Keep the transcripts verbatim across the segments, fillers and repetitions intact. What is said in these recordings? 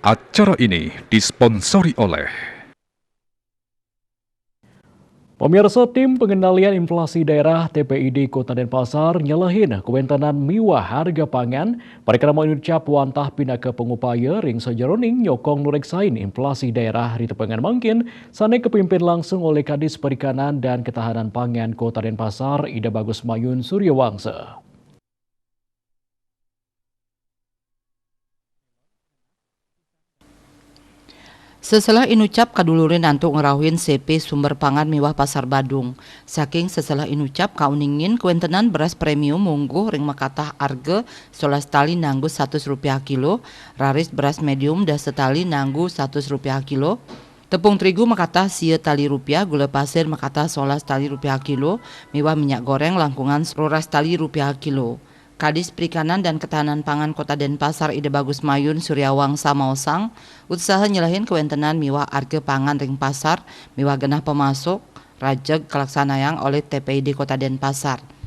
Acara ini disponsori oleh Pemirsa, Tim Pengendalian Inflasi Daerah T P I D Kota Denpasar nyelehin kawéntenan miwah harga pangan. Parikrama inucap wantah pinaka pangupaya ring sajeroning nyokong nureksain inflasi daerah di tepengan mangkin, sane kapimpin langsung oleh Kadis Perikanan dan Ketahanan Pangan Kota Denpasar, Ida Bagus Mayun Suryawangsa. Seselah inucap kadulurin antuk ngrauhin C P sumber pangan miwah pasar Badung. Saking seselah inucap kauningin kawéntenan beras premium mungguh ring makatah arga solas tali nanggu satus rupiah kilo, raris beras medium dasa tali nanggu satus rupiah kilo, tepung terigu makatah sia tali rupiah, gula pasir makatah solas tali rupiah kilo, miwah minyak goreng langkungan roras tali rupiah kilo. Kadis Perikanan dan Ketahanan Pangan Kota Denpasar Ida Bagus Mayun Suryawangsa maosang, usaha nyelehin kawéntenan miwah arga pangan ring pasar miwah genah pamasuk rajeg kalaksanayang olih T P I D Kota Denpasar.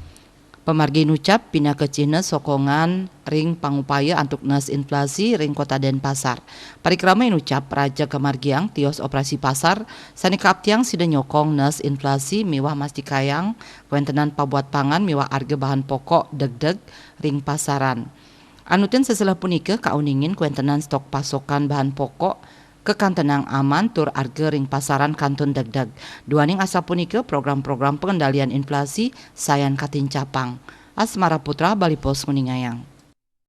Pamargi inucap pinaka cihna sokongan ring pangupaya antuk nes inflasi ring Kota Denpasar. Parikrama inucap rajeg kamargiang tios operasi pasar sane kaaptiang sida nyokong nes inflasi miwah mastikayang kawéntenan pabuat pangan miwah arga bahan pokok degdeg ring pasaran. Anutin seselah punika kauningin kawéntenan stok pasokan bahan pokok kakantenang aman tur arga ring pasaran kantun degdeg. Duaning asapunika, program-program pengendalian inflasi sayan katincapang. Asmara Putra, Bali Post, nguningayang.